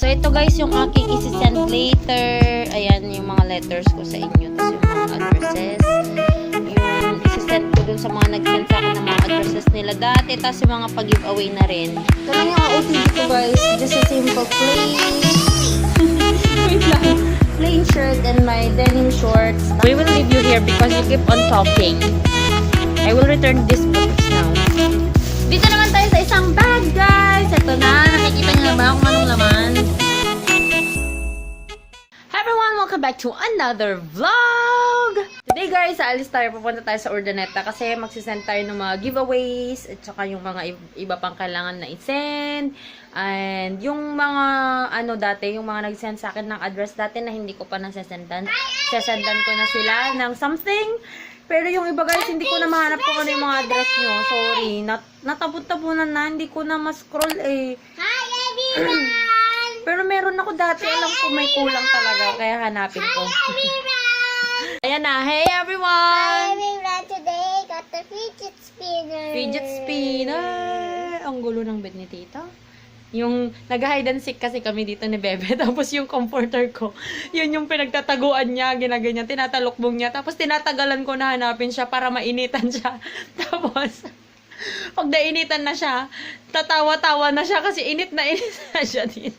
So, ito guys, yung aking isi-send later. Ayan, yung mga letters ko sa inyo. Tapos yung mga addresses. Yung isi-send ko dun sa mga nag-send sa akin ng mga addresses nila dati. Tapos yung mga pag-giveaway na rin. Ito lang yung OTD ko guys. Just a simple plain. Wait lang. Plain shirt and my denim shorts. We will leave you here because you keep on talking. I will return this books now. Dito naman tayo sa isang bag, guys. Ito na. Nakikita niyo na ba kung anong laman? Hi everyone! Welcome back to another vlog! Today, guys, aalis tayo. Pupunta tayo sa Urdaneta kasi magsisend tayo ng mga giveaways at saka yung mga iba pang kailangan na isend. And yung mga, dati, yung mga nag-send sa akin ng address dati na hindi ko pa nasasendan. Sasendan ko na sila ng something. Pero yung iba guys, hindi ko na mahanap kung ano yung mga address nyo. Sorry. Natabot-tabunan na. Hindi ko na ma-scroll eh. Hi everyone! Pero meron ako dati. Alam ko may kulang talaga. Kaya hanapin ko. Ayan na. Hey Hi everyone! everyone! Today I got the fidget spinner. Fidget spinner. Ang gulo ng bed ni tita. Yung nag-hide and seek kasi kami dito ni Bebe. Tapos yung comforter ko, yun yung pinagtataguan niya, ginaganyan, tinatalokbong niya. Tapos tinatagalan ko na hanapin siya para mainitan siya. Tapos, pag nainitan na siya, tatawa-tawa na siya kasi init na siya din.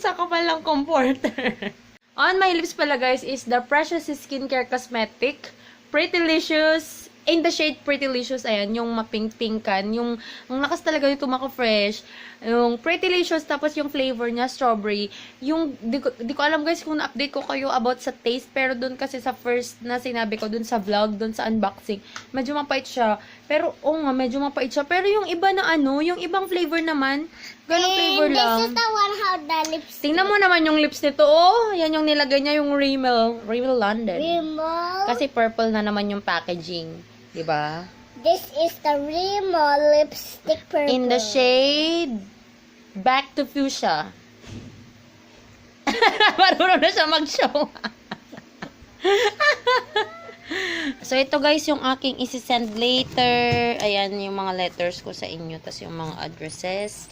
Sa kapal ng comforter. On my lips pala guys is the Precious Skincare Cosmetic Prettylicious. In the shade Prettylicious, ayan, yung mapink-pinkan, yung ang lakas talaga nito maka-fresh, yung Prettylicious, tapos yung flavor niya, strawberry, yung, di ko alam guys kung na-update ko kayo about sa taste, pero dun kasi sa first na sinabi ko, dun sa vlog, dun sa unboxing, medyo mapait siya, pero, medyo mapait siya, pero yung iba na yung ibang flavor naman, ganong flavor lang. This is the one how the lips. Tingnan mo naman yung lips nito, yan yung nilagay niya, yung Rimmel London. Rimmel. Kasi purple na naman yung packaging. Diba? This is the Rimmel lipstick purple. In the shade Back to Fuchsia. Marunong na siya mag-show. So, ito guys, yung aking isi-send later. Ayan, yung mga letters ko sa inyo. Tapos yung mga addresses.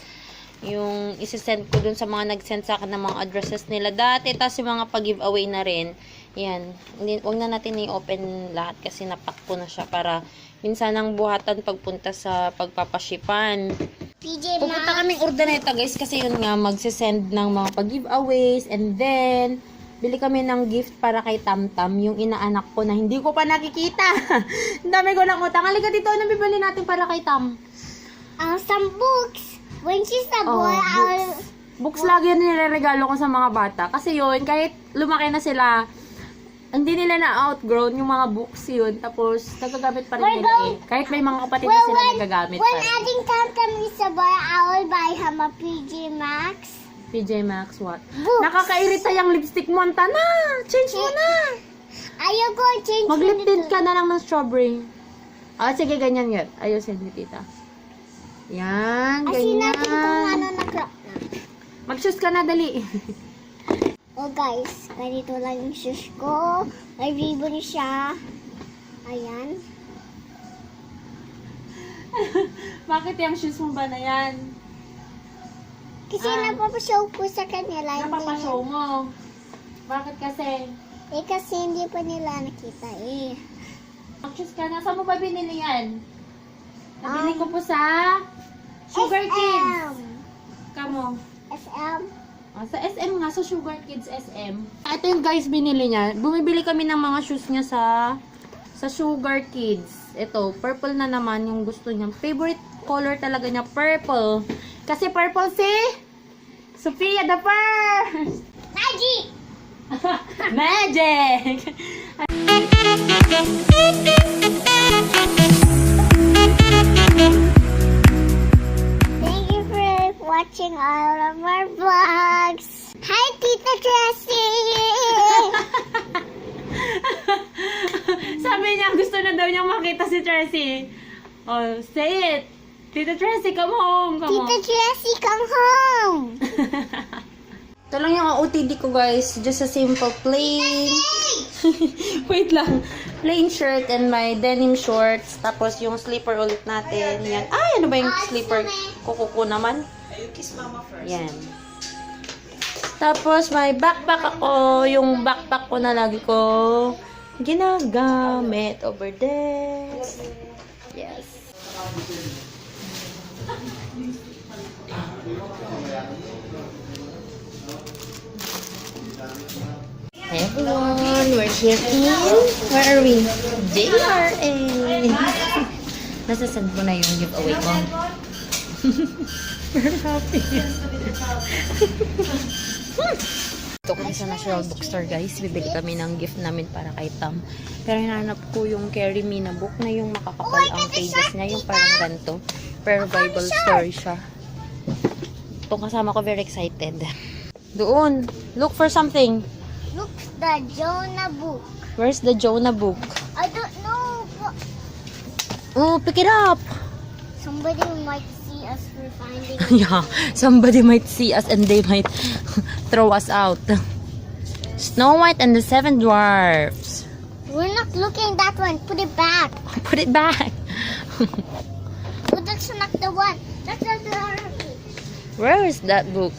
Yung isi-send ko dun sa mga nag-send sa akin ng mga addresses nila dati. Tapos yung mga pag-giveaway na rin. Yan. Huwag na natin i-open lahat kasi napak ko na siya para minsan ang buhatan pagpunta sa pagpapashipan. PJ Pupunta Masks. kaming Urdaneta guys kasi yun nga magsisend ng mga pag-giveaways and then bili kami ng gift para kay Tamtam, yung inaanak ko na hindi ko pa nakikita. Ang dami ko ng utang. Halika dito, ano bibili natin para kay Tam? Some books. When she's a boy, Books lagi yan nilaregalo ko sa mga bata. Kasi yun, kahit lumaki na sila, hindi nila na-outgrown yung mga books yun. Tapos, nagagamit pa rin nila eh. Kahit may mga kapatid na sila nagagamit pa when rin. adding Tamtam is a boy, I will buy him a PJ Masks. PJ Masks, what? Books. Nakakairita yung lipstick mo, Antana! Change mo na! Ayaw ko change Mag-lip tint it. ka na lang ng strawberry. Sige, ganyan yan. Ayusin ni tita. Yan, Kasi ganyan. natin kung ano na-crop na. Mag-shoes ka na, dali. Oh guys, ganito lang yung shoes ko. May ribbon siya. Ayan. Bakit yung shoes mo ba na yan? Kasi napapashow ko sa kanila. Napapashow mo. Bakit kasi? Kasi hindi pa nila nakita eh. Mag-shoes ka na. Saan mo ba binili yan? Nabili ko po sa Sugar Kids. Kamo. SM. Sa SM nga, sa Sugar Kids SM. Ito yung guys binili niya. Bumibili kami ng mga shoes niya sa Sugar Kids. Ito, purple na naman yung gusto niya. Favorite color talaga niya, purple. Kasi purple si Sophia the first. Magic! Magic! Thank you for watching all of our vlogs. Hi, Tita Jessie! Sabi niya, gusto na daw niyang makita si Tracy. Oh, say it. Tita Tracy, come home. Come Tita home. Jessie, come home! Ito lang yung OTD ko guys. Just a simple plain. Wait lang. Plain shirt and my denim shorts. Tapos yung slipper ulit natin. Yan. Ay, ano ba yung slipper? Kukuko naman. You kiss mama first. Yan. Tapos, may backpack ako. Yung backpack ko na lagi ko ginagamit over this. Yes. Hey everyone, we're here in... Where are we? JRA! Nasasend mo na yung giveaway ko. Very happy. Ito kami sa National Bookstore, guys. Bibili kami ng gift namin para kay Tam. Pero hinahanap ko yung Carry Me na book na yung makakapal ang pages niya. Yung parang ganito. Pero Bible story siya. Itong kasama ko, very excited. Doon. Look for something. Look, the Jonah book. Where's the Jonah book? I don't know. Oh, pick it up. Somebody might see us for finding. Yeah, somebody might see us and they might throw us out. Snow White and the Seven Dwarfs. We're not looking at that one. Put it back. Put it back. Oh, that's not the one. That's not the other. Where is that book?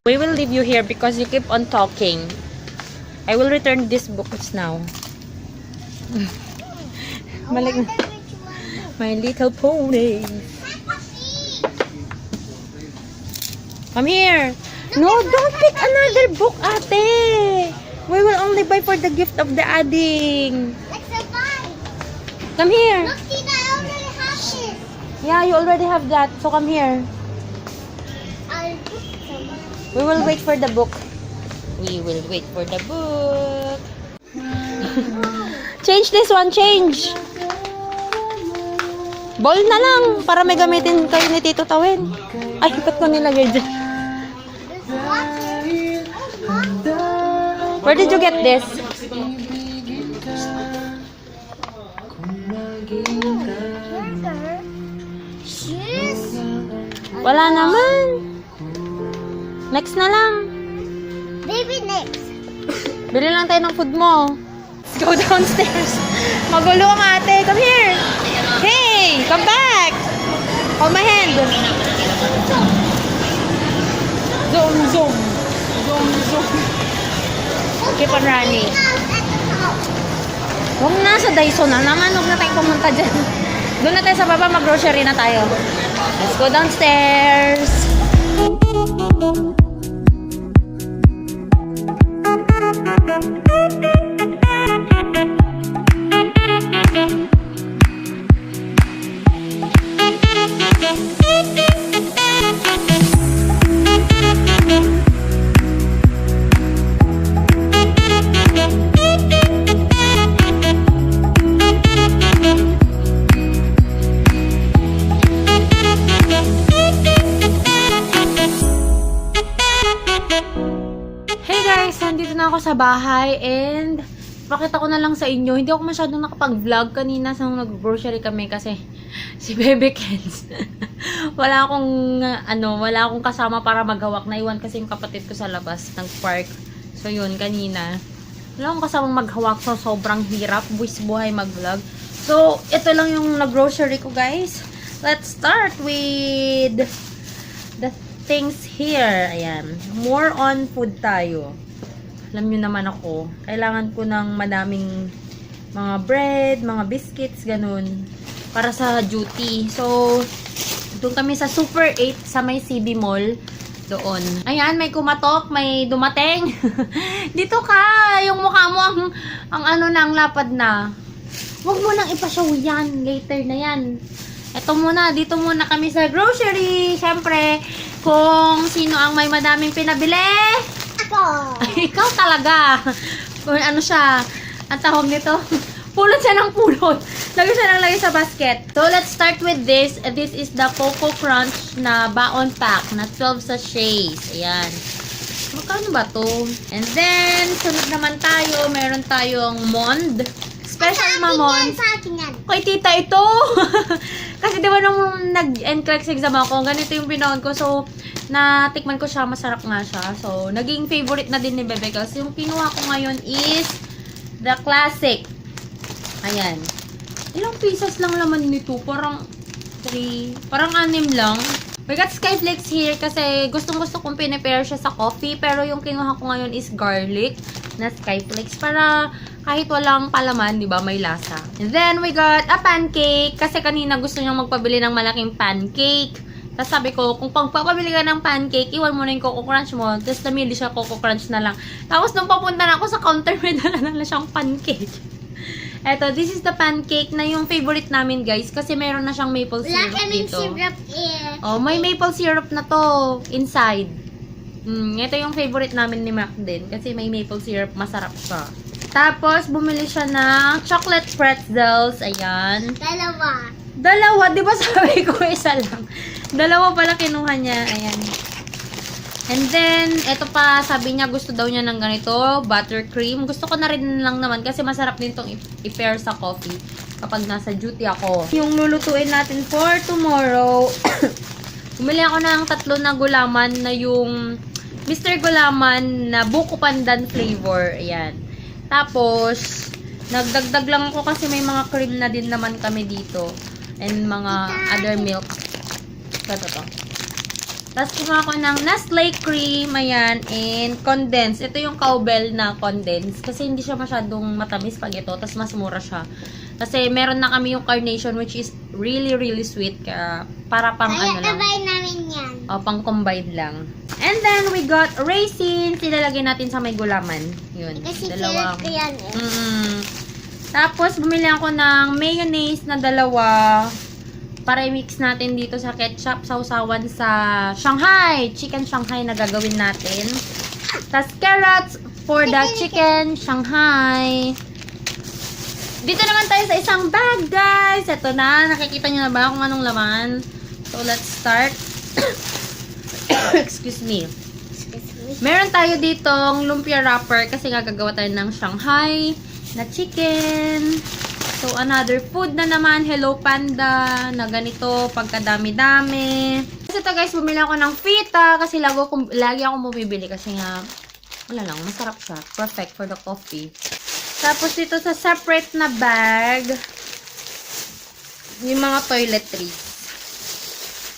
We will leave you here because you keep on talking. I will return this book now. Malik na. My Little Pony. Come here. No, don't pick another book, ate. We will only buy for the gift of the adding. Let's buy. Come here. Look, Tina, I already have this. Yeah, you already have that. So come here. I'll put some. We will wait for the book. We will wait for the book. Change this one, change. Ball na lang para may gamitin kayo ni Tito Tawin. Ay, ba't ko nilagay dyan? This water. Where did you get this? Shoes. Wala naman. Next na lang. Baby next. Bili lang tayo ng food mo. Let's go downstairs. Magulo ang ate. Come here. Hey, come back. Hold my hand. Zoom, zoom. Zoom, zoom. Keep on running. Huwag na sa Daiso na. Naman, huwag na tayong pumunta dyan. Doon na tayo sa baba, mag-grocery na tayo. Let's go downstairs. Hey guys, nandito na ako sa bahay and pakita ko na lang sa inyo. Hindi ako masyadong nakapag-vlog kanina sa nag-grocery kami kasi si Bebe Kens. wala akong kasama para maghawak. Naiwan kasi yung kapatid ko sa labas ng park. So yun, kanina. Wala akong kasamang maghawak, so sobrang hirap. Buwis buhay mag-vlog. So, ito lang yung nag-grocery ko, guys. Let's start with the things here. Ayan. More on food tayo. Alam nyo naman ako, kailangan ko ng madaming mga bread, mga biscuits, ganun. Para sa duty. So, doon kami sa Super 8 sa may CB Mall. Doon. Ayan, may kumatok, may dumating. Dito ka, yung mukha mo ang ano na, ang lapad na. Huwag mo nang ipashow yan. Later na yan. Ito muna, dito muna kami sa grocery. Siyempre, kung sino ang may madaming pinabili. Ako. Ikaw talaga. Kung ano siya, ang tawag nito, pulot siya ng pulot. Lagay siya ng lagay sa basket. So, let's start with this. This is the Coco Crunch na baon pack na 12 sachets. Ayan. Magkano ba to? And then, sunod naman tayo. Meron tayong Mond. Special Mamon. Sa akin yan. Kay tita ito. Kasi diba nung nag-NCLEX exam ako, ganito yung pinahon ko. So, natikman ko siya. Masarap nga siya. So, naging favorite na din ni Bebe. Kasi yung kinuha ko ngayon is the classic. Ayan. Ilang pieces lang laman nito? Parang 6 lang. We got Skyflakes here kasi gustong-gusto kong pinipair siya sa coffee. Pero yung kinuha ko ngayon is garlic na Skyflakes para kahit walang palaman, di ba, may lasa. And then, we got a pancake kasi kanina gusto niyang magpabili ng malaking pancake. Tapos sabi ko, kung pagpapabili ka ng pancake, iwan mo na yung Coco Crunch mo. Tapos namili siya Coco Crunch na lang. Tapos nung papunta na ako sa counter, may dala na siyang pancake. Eto, this is the pancake na yung favorite namin, guys. Kasi meron na siyang maple syrup dito. syrup Oh, may maple syrup na to inside. Ito yung favorite namin ni Mac din. Kasi may maple syrup, masarap siya. Tapos, bumili siya ng chocolate pretzels. Ayan. Dalawa, di ba sabi ko isa lang? Dalawa pala kinuha niya. Ayan. And then, ito pa, sabi niya gusto daw niya ng ganito, buttercream. Gusto ko na rin lang naman kasi masarap din itong i-pair sa coffee kapag nasa duty ako. Yung lulutuin natin for tomorrow, bumili ako ng 3 na gulaman na yung Mr. Gulaman na buko pandan flavor. Ayan. Tapos, nagdagdag lang ako kasi may mga cream na din naman kami dito. And mga other milk. Ito. Tapos, kumuha ko ng Nestle cream, ayan, and condensed. Ito yung cowbell na condensed. Kasi hindi siya masyadong matamis pag ito. Tapos, mas mura siya. Kasi, meron na kami yung carnation, which is really, really sweet. Kaya, para pang ano lang. namin yan. O, pang combined lang. And then, we got raisins. Ilalagay natin sa may gulaman. Yun. Kasi dalawang. favorite ko yan Tapos, bumili ako ng mayonnaise na 2. Para i-mix natin dito sa ketchup, sausawan sa Shanghai. Chicken Shanghai na gagawin natin. Tapos carrots for the chicken Shanghai. Dito naman tayo sa isang bag, guys. Ito na. Nakikita nyo na ba kung anong laman? So, let's start. Excuse me. Meron tayo ditong lumpia wrapper kasi gagawa tayo ng Shanghai na chicken. So, another food na naman, Hello Panda, na ganito, pagkadami-dami. Kasi ito guys, bumili ako ng fita kasi lagi akong bumibili kasi nga, wala lang, masarap siya. Perfect for the coffee. Tapos dito sa separate na bag, yung mga toiletries.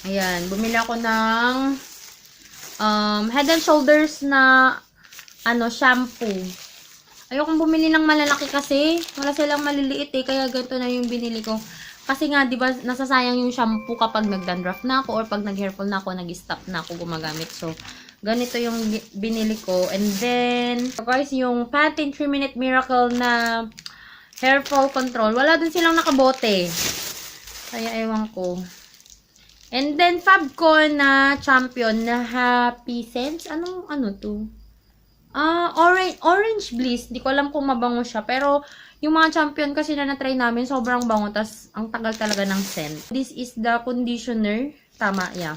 Ayan, bumili ako ng Head and Shoulders na shampoo. Ayokong bumili ng malalaki kasi. Wala silang maliliit eh. Kaya ganito na yung binili ko. Kasi nga, di ba, nasasayang yung shampoo kapag nag-dandruff na ako or pag nag-hairfall na ako, nag-stop na ako gumagamit. So, ganito yung binili ko. And then, guys, yung Pantene 3-Minute Miracle na hair fall control. Wala din silang nakabote. Kaya, ewan ko. And then, Fabco na Champion na Happy Scents. Ano to? Orange Bliss. Di ko alam kung mabango siya. Pero, yung mga Champion kasi na na-try namin, sobrang bango. Tas, ang tagal talaga ng scent. This is the conditioner. Tama, yeah.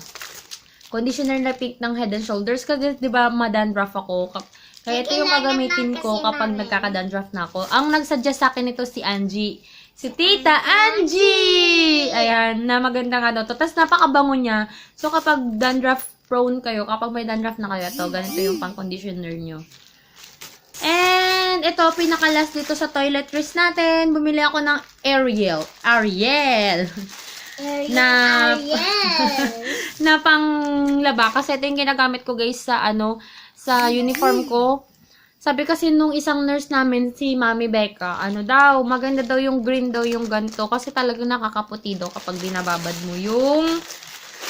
Conditioner na pink ng Head and Shoulders. Kasi, di ba, madandruff ako. Kaya ito yung gagamitin ko kapag nagkakadandruff na ako. Ang nagsuggest sa akin ito si Angie. Si Tita Angie! Ayan, na maganda nga daw to. Tapos, napakabango niya. So, kapag dandruff prone kayo, kapag may dandruff na kayo, to ganito yung pang-conditioner nyo. And, ito, pinaka-last dito sa toiletries natin. Bumili ako ng Ariel. Na panglaba. Kasi ito yung ginagamit ko, guys, sa sa uniform ko. Sabi kasi nung isang nurse namin, si Mami Becca, maganda daw yung green daw yung ganito. Kasi talagang nakakaputi daw kapag binababad mo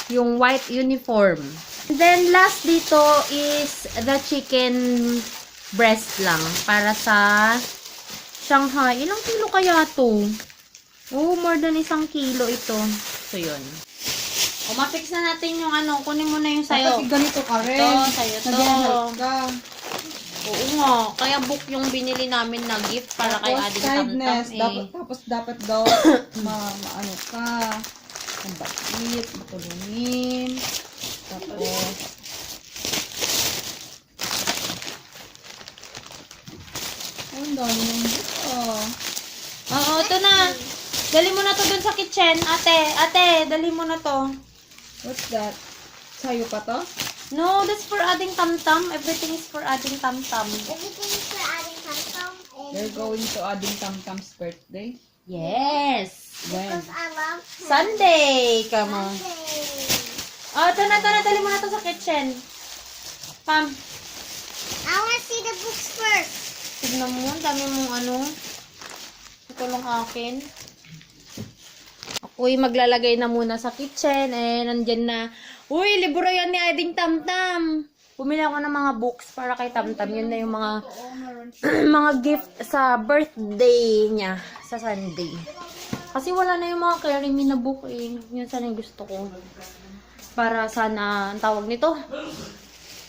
yung white uniform. Then, last dito is the chicken breast lang. Para sa Shanghai. Ilang kilo kaya to? Oh, more than 1 kilo ito. So, yun. O, ma-fix na natin yung kunin mo na yung sayo. Kasi ganito ka rin. Ito, sayo to. Nag-help ka. Oo nga. Kaya book yung binili namin na gift para kay Tapos, Ading Tamtam kindness. eh. Tapos, dapat daw maano ka. Mabait, matulungin. Tapos, ang dami ng dito. Oo, ito na. Dali mo na to dun sa kitchen. Ate, dali mo na to. What's that? Sayo pa to? No, that's for Ading Tamtam. Everything is for Ading Tamtam. Everything is for adding Tamtam. They're going to Ading Tamtam's birthday. Yes. When? Because I love Sunday, come on. Sunday. Oh, ito na, dali mo na to sa kitchen. Pam, I want to see the books first. tignan mo, ang dami mong ano. Ito lang akin. Ako'y maglalagay na muna sa kitchen. Nandyan na. Uy, libro yan ni Ading Tamtam. Bumili ako ng mga books para kay Tamtam. Yun na yung mga mga gift sa birthday niya sa Sunday. Kasi wala na yung mga Carry Me na book eh. Yun sana yung gusto ko. Para sana, ang tawag nito?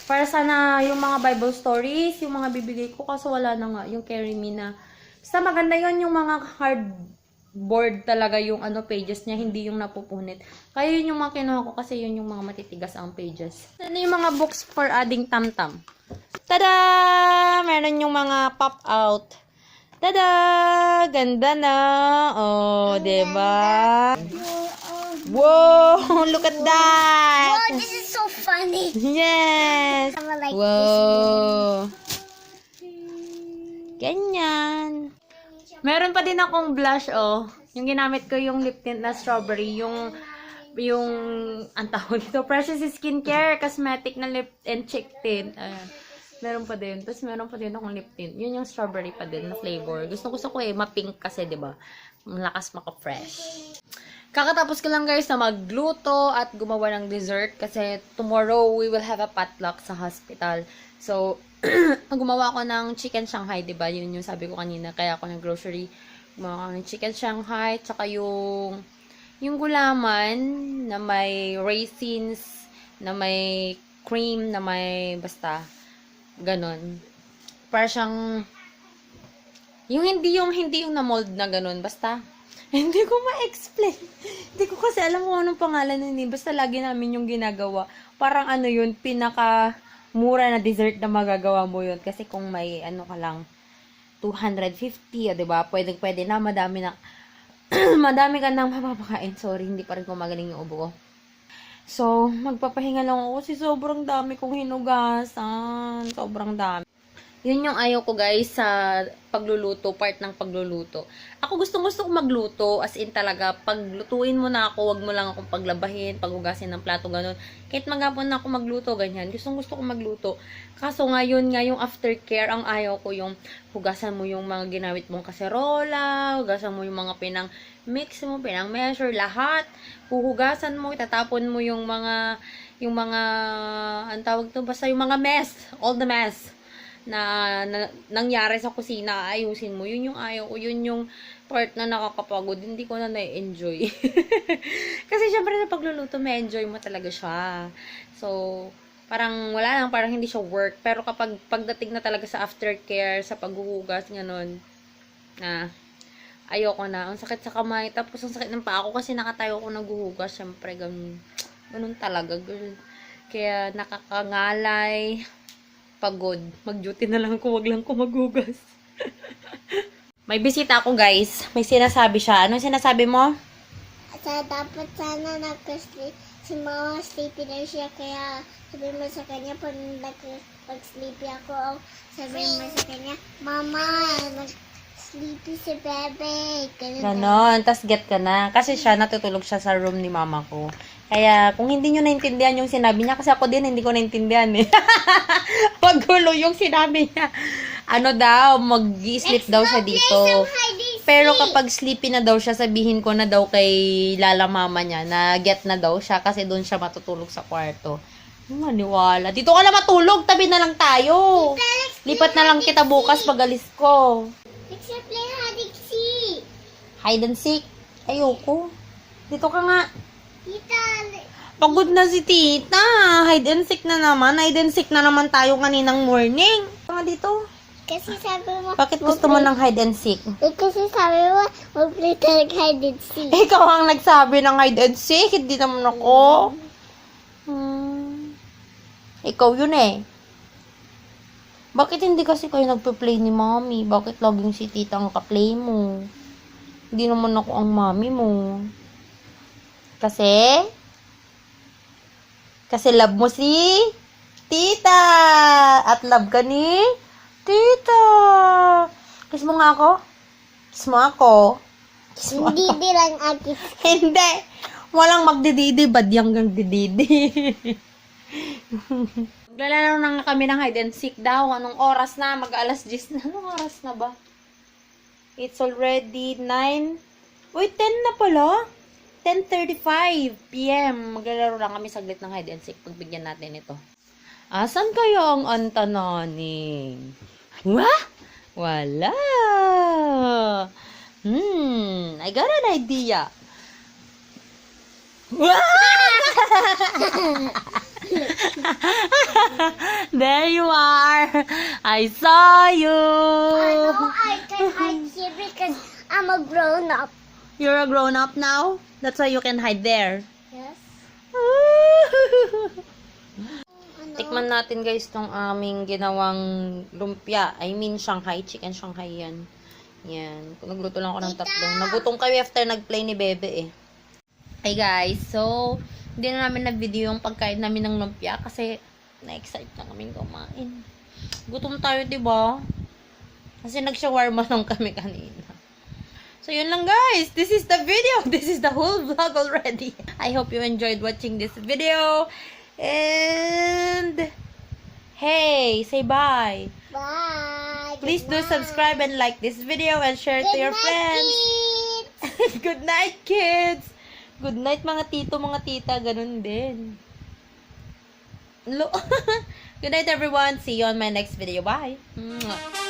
Para sana yung mga Bible stories, yung mga bibigay ko. Kaso wala na nga yung Carry Me na. Basta maganda yun yung mga hardboard talaga yung ano pages niya, hindi yung napupunit. Kaya yun yung mga kinuha ko kasi yun yung mga matitigas ang pages. Ano yung mga books for Ading Tamtam? Tada! Meron yung mga pop out. Tada! Ganda na! Oh, diba? Wow! Look at that! Oh, this is so funny. Yes! I will like Wow! Ganyan. Meron pa din akong blush, oh. Yung ginamit ko yung lip tint na strawberry. Yung ang tawag dito, Precious Skincare Cosmetic na lip and cheek tint. Ayan. Meron pa din. Tapos meron pa din akong lip tint. Yun yung strawberry pa din na flavor. Gusto ko eh, ma-pink kasi, diba? Malakas maka-fresh. Kakatapos ko lang guys na magluto at gumawa ng dessert kasi tomorrow we will have a potluck sa hospital. So, gumawa ako ng chicken Shanghai, diba? Yun yung sabi ko kanina. Kaya ako nag-grocery. Gumawa ako ng chicken Shanghai, tsaka yung gulaman na may raisins, na may cream, na may basta ganon. Para siyang yung hindi yung na-mold na ganon. Basta hindi ko ma-explain. Hindi ko kasi alam kung anong pangalan nun eh. Basta lagi namin yung ginagawa. Parang ano yun, pinaka-mura na dessert na magagawa mo yun. Kasi kung may ano ka lang, 250, diba? Pwede na, madami na. Madami ka nang mapapakain. Sorry, hindi pa rin kumagaling yung ubo ko. So, magpapahinga lang ako kasi sobrang dami kong hinugasan. Sobrang dami. Yun yung ayaw ko guys sa pagluluto, part ng pagluluto. Ako gusto ko magluto, as in talaga, paglutuin mo na ako, wag mo lang akong paglabahin, paghugasin ng plato, ganun. Kahit magapon na ako magluto, ganyan. Gusto ko magluto. Kaso ngayon nga yung aftercare, ang ayaw ko yung hugasan mo yung mga ginamit mong kaserola, hugasan mo yung mga pinang-mix mo, pinang-measure, lahat. Huhugasan mo, itatapon mo yung mga, ang tawag to, basta yung mga mess, all the mess. Na nangyari sa kusina, ayusin mo. Yun yung ayaw ko. Yun yung part na nakakapagod. Hindi ko na na-enjoy. Kasi syempre na pagluluto, ma-enjoy mo talaga siya. So, parang wala lang, parang hindi siya work. Pero kapag pagdating na talaga sa aftercare, sa paghuhugas, gano'n, ayoko na. Ang sakit sa kamay. Tapos ang sakit ng paa ko kasi nakatayo ko naghuhugas. Syempre, ganun talaga. Ganun. Kaya nakakangalay. Pagod. Mag-duty na lang ako, wag lang ko maghugas. May bisita ako, guys. May sinasabi siya. Anong sinasabi mo? Dapat sana nag-sleep. Si mama sleepy na siya. Kaya sabihin mo sa kanya, pag-sleepy ako, sabihin mo sa kanya, Mama, nag-sleepy si bebe. Ganon. Tas get ka na. Kasi siya, natutulog siya sa room ni mama ko. Kaya, kung hindi nyo naintindihan yung sinabi niya, kasi ako din, hindi ko naintindihan eh. Paggulo yung sinabi niya. Ano daw, mag-sleep daw siya dito. Pero kapag sleepy na daw siya, sabihin ko na daw kay lala mama niya na get na daw siya kasi doon siya matutulog sa kwarto. Maniwala. Dito ka na matulog, tabi na lang tayo. Lipat na lang kita bukas pag alis ko. Let's play hide and seek. Hide and seek? Ayoko. Dito ka nga. Tita, Pagod na si tita. Hide and seek na naman. Hide and seek na naman tayo kaninang morning. Nga dito. kasi sabi mo, Bakit gusto mo ng hide and seek? kasi sabi mo, mag-play tayo hide and seek. Ikaw ang nagsabi ng hide and seek. Hindi naman ako. Ikaw yun eh. Bakit hindi kasi kayo nagpe-play ni mommy? Bakit laging si tita ang ka-play mo? Hindi naman ako ang mommy mo. Kasi love mo si tita. At love ka ni tita. Kiss mo nga ako? Kiss mo ako? Kiss mo Hindi ako? bilang agis. Hindi. Walang magdididi, badyang gang dididi. Maglalaro na nga kami ng hide and seek daw. Anong oras na? Mag-alas 10 na. Anong oras na ba? It's already 9. Uy, 10 na pala. 10:35 p.m. Maglalaro lang kami saglit ng hide and seek. Pagbigyan natin ito. Asan kayo ang antananing? Wah? Wala. I got an idea. There you are. I saw you. I know I can hide here because I'm a grown up. You're a grown up now? That's why you can hide there. Yes. Tikman natin guys tong aming ginawang lumpia. I mean Shanghai. Chicken Shanghai yan. Yan. Nagluto lang ako ng tatlo. Nagutom kami after nag-play ni Bebe eh. Hey guys, so hindi na namin na-video yung pagkain namin ng lumpia kasi na-excite na kaming kumain. Gutom tayo, diba? Kasi nag-shawarma lang kami kanina. So, yun lang guys. This is the video. This is the whole vlog already. I hope you enjoyed watching this video. And, hey, say bye. Bye. Please do subscribe and like this video and share it to your friends. Kids. Good night, kids. Good night, mga tito, mga tita. Ganun din. Good night, everyone. See you on my next video. Bye. Mwah.